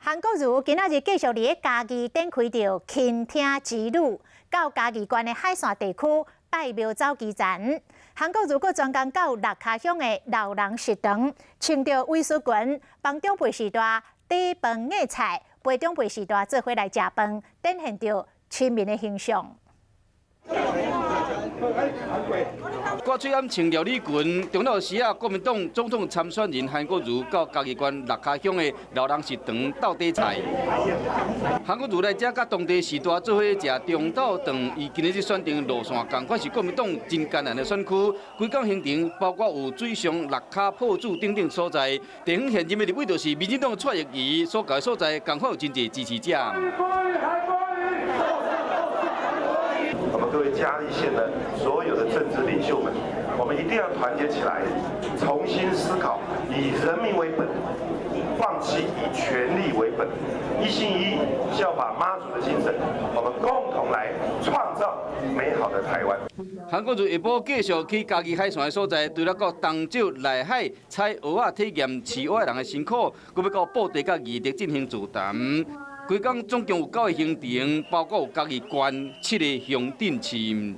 韓國瑜今仔日繼續佇咧嘉義展開著傾聽之旅，到嘉義縣的海線地區拜廟走基層。韓國瑜閣專工到六跤鄉的老人食堂，穿著圍絲裙，幫長輩序大端飯夾菜，陪長輩序大做伙來食飯，展現著親民的形象。掛喙罨穿料理裙，中晝時仔，國民黨總統參選人韓國瑜到嘉義縣六跤鄉的老人食堂鬥底菜。韓國瑜來遮佮當地序大做伙食中晝頓，伊今日選戰路線仝款是國民黨真艱難的選區，規工行程包括有水上六跤破主等等所在。地方現任的立委就是民進黨蔡易餘所在所在，仝款有真濟支持者。我們各位嘉義縣的所有的政治領袖們，我們一定要團結起來，重新思考以人民為本，放棄以權力為本，一心一意效法媽祖的精神，我們共同來創造美好的台灣。韓國瑜下晡繼續去嘉義海線的所在，除了到東石內海採蚵仔體驗飼蚵仔人的辛苦，閣欲到布袋佮義德進行座談。規工總共有九個行程，包括有嘉義縣七個鄉鎮市。